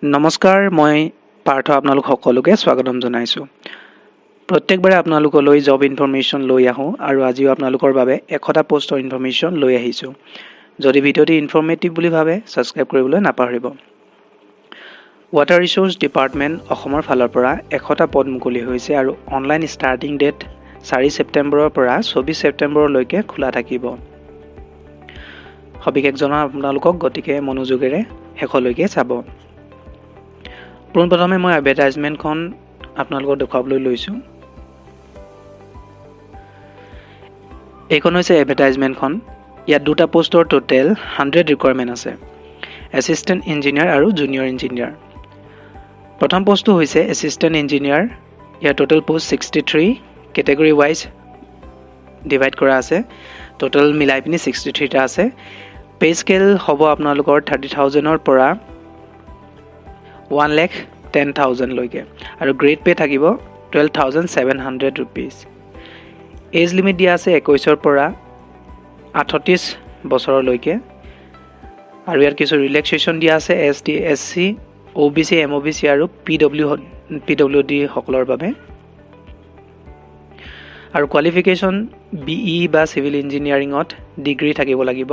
নমস্কাৰ, মই পাৰ্থ, আপোনালোক সকলোকে স্বাগতম জনাইছোঁ। প্ৰত্যেকবাৰে আপোনালোকলৈ জব ইনফৰমেশ্যন লৈ আহোঁ আৰু আজিও আপোনালোকৰ বাবে 100টা পষ্টৰ ইনফৰমেশ্যন লৈ আহিছোঁ। যদি ভিডিঅ'টি ইনফৰ্মেটিভ বুলি ভাবে, ছাবস্ক্ৰাইব কৰিবলৈ নাপাহৰিব। ৱাটাৰ ৰিচ'ৰ্চ ডিপাৰ্টমেণ্ট অসমৰ ফালৰ পৰা 100টা পদ মুকলি হৈছে আৰু অনলাইন ষ্টাৰ্টিং ডেট 4 ছেপ্টেম্বৰৰ পৰা 24 ছেপ্টেম্বৰলৈকে খোলা থাকিব। সবিশেষ জনাম আপোনালোকক, গতিকে মনোযোগেৰে শেষলৈকে চাব। পোনপ্ৰথমে মই এডভাৰটাইজমেণ্টখন আপোনালোকক দেখুৱাবলৈ লৈছোঁ। এইখন হৈছে এডভাৰটাইজমেণ্টখন। ইয়াত দুটা পষ্টৰ টোটেল 100 ৰিকুৱাৰমেণ্ট আছে, এছিষ্টেণ্ট ইঞ্জিনিয়াৰ আৰু জুনিয়ৰ ইঞ্জিনিয়াৰ। প্ৰথম পষ্টটো হৈছে এছিষ্টেণ্ট ইঞ্জিনিয়াৰ। ইয়াৰ total post 63, category wise divide কৰা আছে। টোটেল মিলাই পিনি 63টা আছে। পে' স্কেল হ'ব আপোনালোকৰ 30,000ৰ পৰা 1,10,000লৈকে আৰু গ্ৰেড পে' থাকিব ₹12,700। Age limit দিয়া আছে 21ৰ পৰা 38 বছৰলৈকে আৰু ইয়াত কিছু ৰিলেক্সেশ্যন দিয়া আছে এছ টি, এছ চি, অ' বি চি, এম অ' বি চি আৰু পি ডব্লিউ ডি সকলৰ বাবে। আৰু কোৱালিফিকেশ্যন বিই বা চিভিল ইঞ্জিনিয়াৰিঙত ডিগ্ৰী থাকিব লাগিব।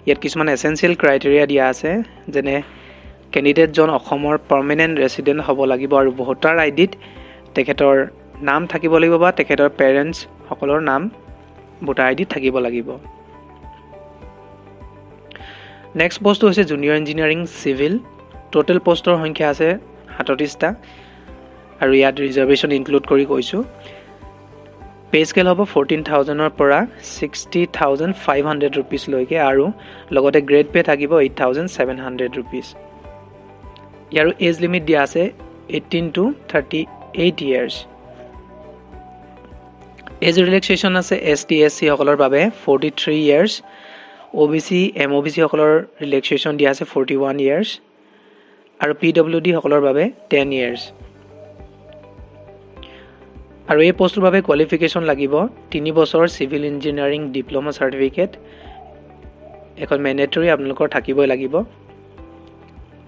ইয়াত কিছুমান এচেঞ্চিয়েল ক্ৰাইটেৰিয়া দিয়া আছে, যেনে কেণ্ডিডেটজন অসমৰ পাৰ্মানেণ্ট ৰেচিডেণ্ট হ'ব লাগিব আৰু ভোটাৰ আই ডিত তেখেতৰ নাম থাকিব লাগিব বা তেখেতৰ পেৰেণ্টছসকলৰ নাম ভোটাৰ আই ডিত থাকিব লাগিব। নেক্সট পষ্টটো হৈছে জুনিয়ৰ ইঞ্জিনিয়াৰিং চিভিল। টোটেল পষ্টৰ সংখ্যা আছে 37টা আৰু ইয়াত ৰিজাৰ্ভেশ্যন ইনক্লুড কৰি কৈছোঁ। পে' স্কেল হ'ব 14,000ৰ পৰা ₹60,500লৈকে আৰু লগতে গ্ৰেড পে' থাকিব ₹8,700। ইয়াৰো এজ লিমিট দিয়া আছে 18 to 38 years। Age relaxation আছে এছ টি, এছ চিসকলৰ বাবে 43 ইয়াৰ্ছ, অ' বি চি, এম অ' বি চিসকলৰ ৰিলেক্সেশ্যন দিয়া আছে 41 ইয়াৰ্ছ আৰু পি ডব্লিউ ডিসকলৰ বাবে 10 ইয়াৰ্ছ। আৰু এই পষ্টটোৰ বাবে কোৱালিফিকেশ্যন লাগিব 3 বছৰ চিভিল ইঞ্জিনিয়াৰিং ডিপ্ল'মা চাৰ্টিফিকেট এখন মেণ্ডেটৰী আপোনালোকৰ থাকিবই লাগিব।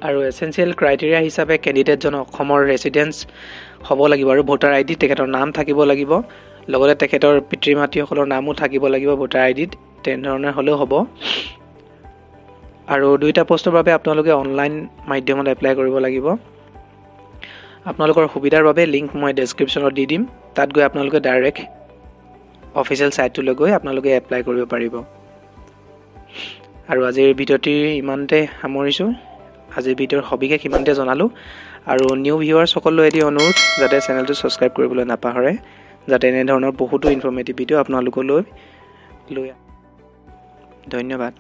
আৰু এচেঞ্চিয়েল ক্ৰাইটেৰিয়া হিচাপে কেণ্ডিডেটজন অসমৰ ৰেচিডেঞ্চ হ'ব লাগিব আৰু ভোটাৰ আই ডিত তেখেতৰ নাম থাকিব লাগিব, লগতে তেখেতৰ পিতৃ মাতৃসকলৰ নামো থাকিব লাগিব ভোটাৰ আই ডিত, তেনেধৰণে হ'লেও হ'ব। আৰু দুয়োটা পষ্টৰ বাবে আপোনালোকে অনলাইন মাধ্যমত এপ্লাই কৰিব লাগিব। আপোনালোকৰ সুবিধাৰ বাবে লিংক মই ডেছক্ৰিপশ্যনত দি দিম। তাত গৈ আপোনালোকে ডাইৰেক্ট অফিচিয়েল ছাইটটোলৈ গৈ আপোনালোকে এপ্লাই কৰিব পাৰিব। আৰু আজিৰ ভিডিঅ'টি ইমানতে সামৰিছোঁ। আজিৰ ভিডিঅ'ৰ সবিশেষ ইমানতে জনালোঁ আৰু নিউ ভিউৱাৰ্ছসকললৈ এটি অনুৰোধ যাতে চেনেলটো ছাবস্ক্ৰাইব কৰিবলৈ নাপাহৰে, যাতে এনেধৰণৰ বহুতো ইনফৰ্মেটিভ ভিডিঅ' আপোনালোকলৈ লৈ। ধন্যবাদ।